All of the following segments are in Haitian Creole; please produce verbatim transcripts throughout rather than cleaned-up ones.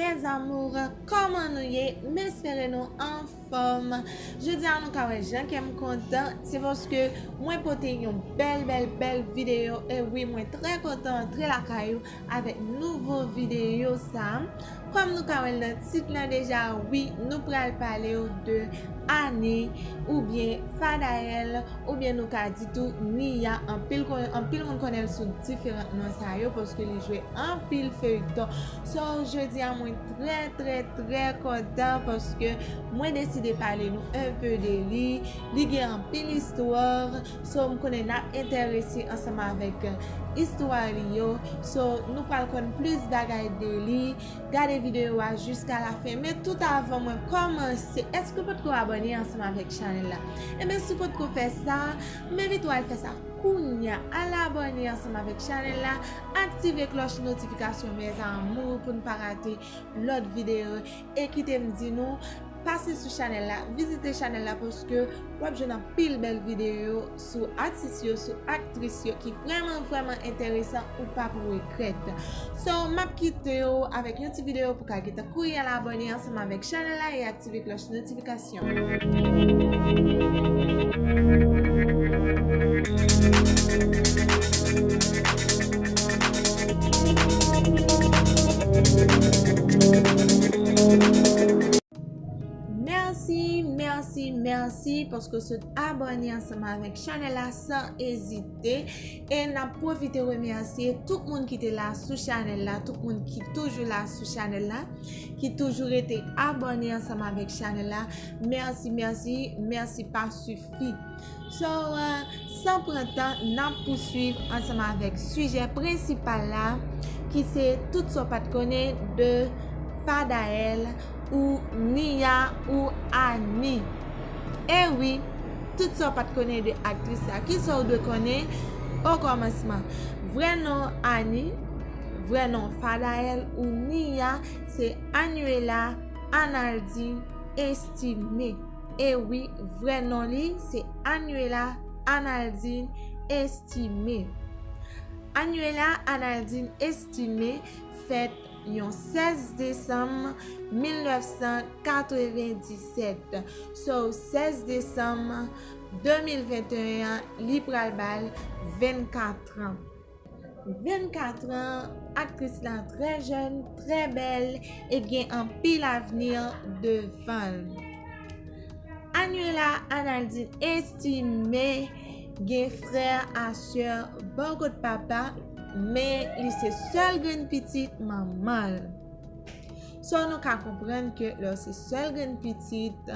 Mes amours, kòman nou ye? M espere nou anfòm. Jodi a nou ka wè jan kè m kontan, se paske mwen pote yon bèl, bèl, bèl videyo. E wi, mwen trè kontan antre lakay ou avèk nouvo videyo sa. Kòm nou ka wè l nan tit lan deja, wi, nou pral pale w de Annie oubyen Fadael, oubyen nou ka di tou Nia. Anpil kon-, anpil moun konnen l sou diferan non sa yo, paske li jwe anpil feyton. So, jodi a mwen trè, trè, trè kontan paske mwen deside pale nou un peu de li. Li gen anpil istwa. So, m konnen n ap enterese ansanm avèk istwa li yo. So, nou pral konn plis bagay de li. Gade videyo a jiska la fen. Men tout avan mwen kòmanse, èske w potko abòne ansanm avèk chanèl la? Ebyen, si w potko fè sa, m envite w al fè sa kounya. Al abòne ansanm avèk chanèl la, aktive klòch notifikasyon, mes amours, pou n pa rate lòt videyo. E kite m di nou, pase sou chanèl la, vizite chanèl la, paske w ap jwenn anpil bèl videyo sou atis yo, sou aktris yo ki vrèman, vrèman enteresan, ou p ap regrèt. So, m ap kite w avèk yon ti videyo pou ka gentan kouri al abòne ansanm avèk chanèl la e aktive klòch notifikasyon. Mèsi, mèsi, mèsi paske w sot abòne ansanm avèk chanèl la san ezite. E n ap pwofite remèsye tout moun ki te la sou chanèl la, tout moun ki toujou la sou chanèl la, ki toujou rete abòne ansanm avèk chanèl la. Mèsi, mèsi, mèsi pa sifi. So, euh, san pran tan, n ap pouswiv ansanm avèk sijè prensipal la, ki se tout sa w pa t konnen de Fadael ou Nia ou Annie. E wi, tout sa w pa t konnen de aktris la. Kisa w dwe konnen o kòmansman? Vrè non Annie, vrè non Fadael ou Nia, se Anuela Analdine Estimé. E wi, vrè non li se Anuela Analdine Estimé. Anuela Analdine Estimé fèt yon sèz desanm mil nèf san katrevendisèt. So, sèz desanm de mil venteyen an, li pral ba l vennkat an. Vennkat an, aktris la trè jèn, trè bèl e gen anpil avni devan l. Anuela Analdine Estimé gen frè a sè bò kot papa, men li se sèl grenn pitit manman l. So, nou ka konprann ke lè w se sèl grenn pitit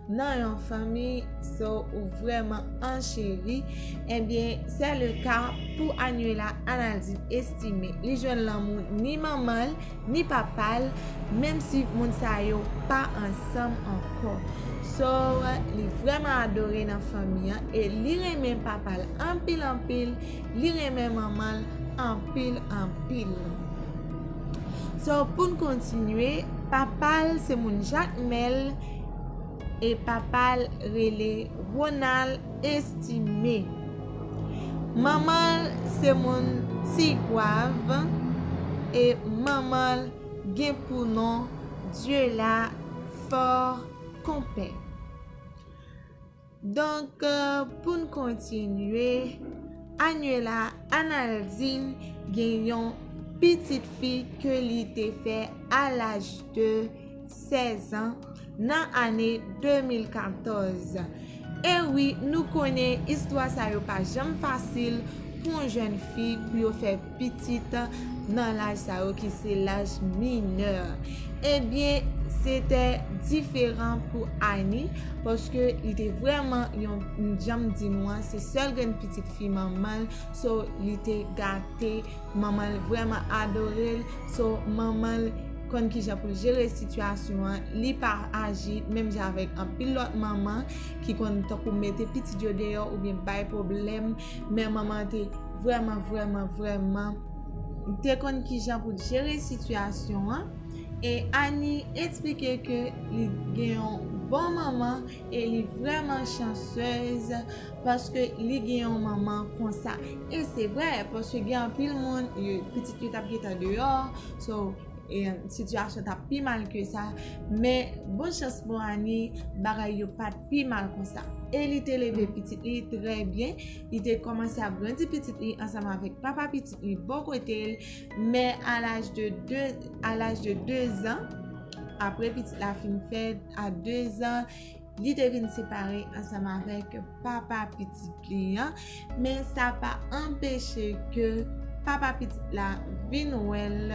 nan yon fanmi, so, ou vrèman an cheri. Ebyen, c'est le cas pou Anuela Analdine Estimé. Li jwenn lanmou ni manman l, ni papa l, menm si moun sa yo pa ansanm ankò. So, li vrèman adore nan fanmi an e li renmen papa l anpil, anpil, li renmen manman l anpil, anpil. So, pou n kontinye, papa l se moun Jakmèl e papa l rele Ronald Estimé. Manman l se moun Tigwav e manman l gen pou non Diela Fort Compère. Donk, euh, pou n kontinye, Anuela Analdine gen yon pitit fi ke li te fè a laj de sèz an nan ane de mil katòz. E wi, nou konnen istwa sa yo pa janm fasil pou yon jèn fi pou yo fè pitit nan laj sa yo ki se laj minè. Ebyen, se te diferan pou Annie, paske li te vrèman yon, jan m di nou an, se sèl grenn pitit fi manman l, so li te gate, manman l vrèman adore l, so manman l konn kijan pou l jere sitiyasyon an, li pa aji menm jan avèk anpil lòt manman ki konn tankou mete pitit yo deyò oubyen bay pwoblèm, men manman te vrèman, vrèman, vrèman te konn kijan pou l jere sitiyasyon an. E Annie eksplike ke li gen yon bon manman e li vrèman chansez paske li gen yon manman konsa. E se vre, paske gen anpil moun, yo, pitit yo t ap gentan deyò, so, e sitiyasyon t ap pi mal ke sa, men bon chans pou Annie, bagay yo pa t pi mal konsa. E li te leve pitit li trè byen, li te kòmanse ap grandi pitit li ansanm avèk papa pitit li bò kote l, men a laj de de, a laj de de zan, apre pitit la fin fèt, a de zan, li te vin separe ansanm avèk papa pitit li an, men sa pa anpeche ke papa pitit la vin wè l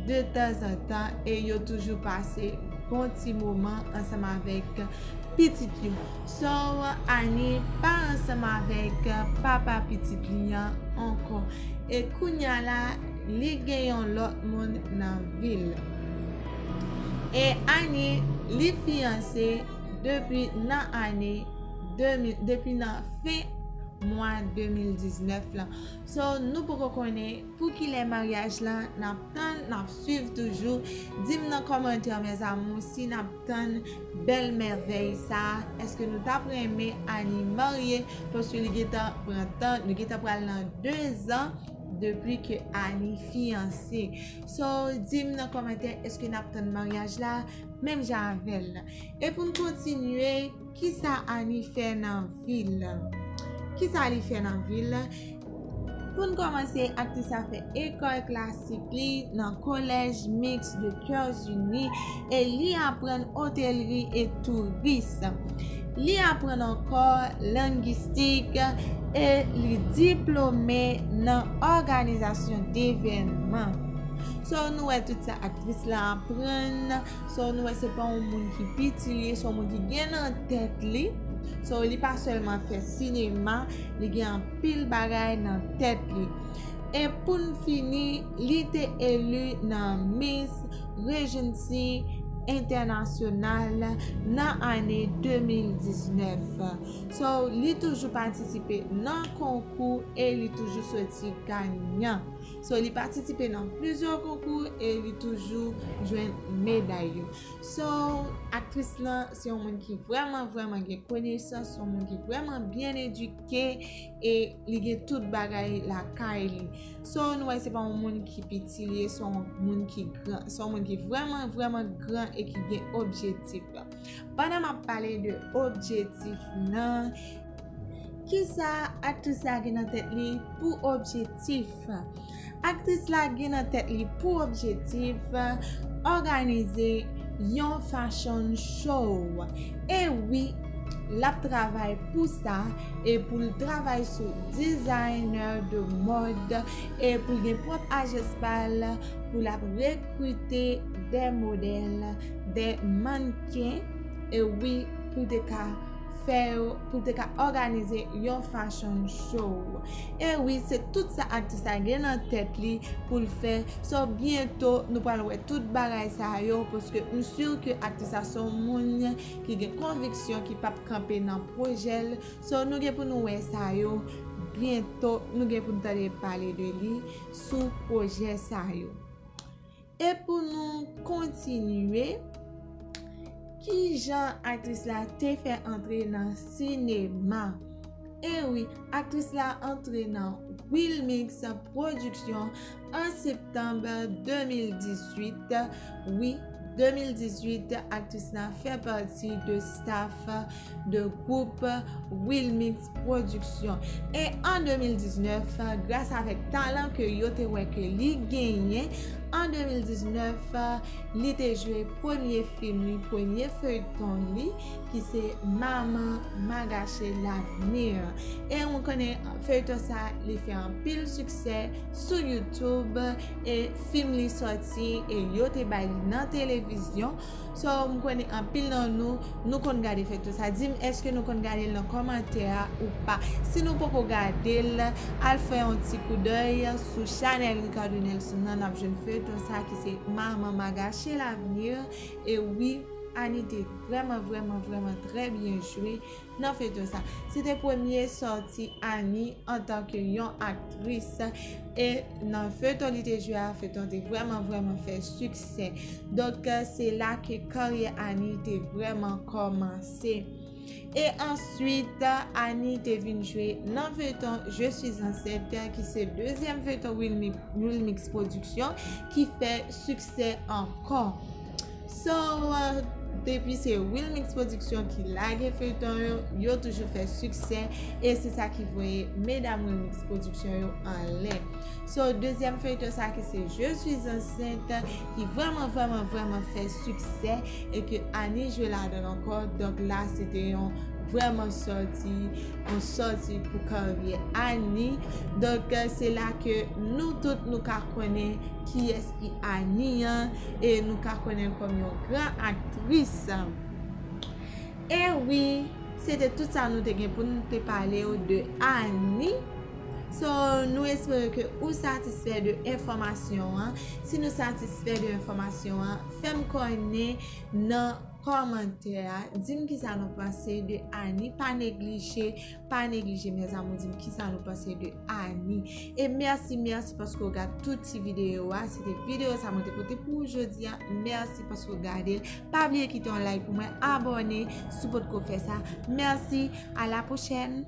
de tanzantan e yo toujou pase bon ti moman ansanm avèk pitit yo. So, Annie pa ansanm avèk papa pitit li an ankò. E kounya la, li gen yon lòt moun nan vi l. E Annie, li fiyanse depi nan ane de mil, depi nan fen mwa de mil diznèf lan. So, nou poko konnen pou kilè maryaj lan, n ap tann, n ap swiv toujou. Di m nan kòmantè, mes amours, si n ap tann bèl mèvèy sa, èske nou t ap renmen Annie marye, paske li gentan pran tan, nou gentan pral nan de zan depi ke Annie fiyanse. So, di m nan kòmantè, èske n ap tann maryaj la menm jan avè l? E pou n kontinye, kisa Annie fè nan vi l? Kisa li fè nan vi l? Pou n kòmanse, aktris la fè ekòl klasik li nan Collège Mixte de Cœurs Unis e li aprann otelri e touris. Li aprann ankò lengistik e li diplome nan òganizasyon devènman. So, nou wè tout sa aktris la aprann. So, nou wè se pa yon moun ki piti li ye, se yon moun ki gen nan tèt li. So, li pa sèlman fè sinema, li gen anpil bagay nan tèt li. E pou n fini, li te eli nan Miss Regency International nan ane de mil diznèf. So, li toujou patisipe nan konkou e li toujou soti ganyan. So, li patisipe nan plizyè konkou e li toujou jwenn meday yo. So, aktris lan se yon moun ki vrèman, vrèman gen konesans, se yon moun ki vrèman byen edike e li gen tout bagay lakay li. So, nou wè se pa yon moun ki piti li ye, se yon moun ki gran, se yon moun ki vrèman, vrèman gran e ki gen objektif. Pandan m ap pale de objektif lan, kisa aktris la gen nan tèt li pou objektif? Aktris la gen nan tèt li pou objektif òganize yon fashion show. E wi, l ap travay pou sa e pou l travay sou designer de mode e pou l gen pwòp ajans pa l pou l ap rekrite de modèl, de mannken, e wi, pou l te ka fè yo, pou l te ka òganize yon fashion show. E wi, se tout sa aktris la gen nan tèt li pou l fè. So, byento, nou pral wè tout bagay sa yo, paske m si ke aktris la se yon moun ki gen konviksyon, ki p ap kanpe nan pwojè l. So, nou gen pou nou wè sa yo byento, nou gen pou n tande pale de li sou pwojè sa yo. E pou nou kontinye, kijan aktris la te fè antre nan sinema? E wi, aktris la antre nan Wilmix Production an septanm de mil dizuit. Wi, de mil dizuit, aktris la fè pati de staff de gwoup Wilmix Production. E an de mil diznèf, gras avèk talan ke yo te wè ke li genyen, an de mil diznèf, li te jwe premye fim li, premye feyton li, ki se Maman Magache Lavenir. E nou konnen feyton sa, li fè anpil siksè sou YouTube, e fim li sòti, e yo te bay li nan televizyon. So, m konnen anpil nan nou, nou konn gade feyton sa. Di m, èske nou konn gade l nan kòmantè a ou pa? Si nou poko gade l, al fè yon ti koudèy sou chanèl Ricardo Nelson nan, n ap jwenn feyton sa ki se Maman Magache Lavenir. E wi, Annie te vrèman, vrèman, vrèman trè byen jwe nan feyton sa. Se te premye sòti Annie antanke yon aktris. E nan feyton li te jwe a, feyton te vrèman, vrèman fè siksè. Donk, se la ke karyè Annie te vrèman kòmanse. E answit, Annie te vin jwe nan feyton Je suis enceinte, ki se dezyèm feyton Wilmix, Wilmix Production, ki fè siksè ankò. So, depi se Wilmix Production ki lage feyton yo, yo toujou fè siksè, e se sa ki voye medam Wilmix Production yo anlè. So, dezyèm feyton sa ki se Je suis enceinte, ki vrèman, vrèman, vrèman fè siksè, e ke Annie jwe ladan l ankò. Donk la, se te yon vrèman sòti, yon sòti pou karyè Annie. Donk, se la ke nou tout nou ka konnen kiyès ki Annie an, e nou ka konnen l kòm yon gran aktris. E wi, se te tout sa nou te gen pou nou te pale w de Annie. So, nou espere ke ou satisfè de enfòmasyon an. Si nou satisfè de enfòmasyon an, fè m konnen nan kòmantè a. Di m kisa nou panse de Annie. Pa neglije, pa neglije, mes amours, di m kisa nou panse de Annie. E mèsi, mèsi paske w gade tout ti videyo a. Se te videyo sa mwen te pote pou ou jodi a. Mèsi paske w gade l. Pa bliye kite yon like pou mwen, abòne si w potko fè sa. Mèsi, a la pwochèn.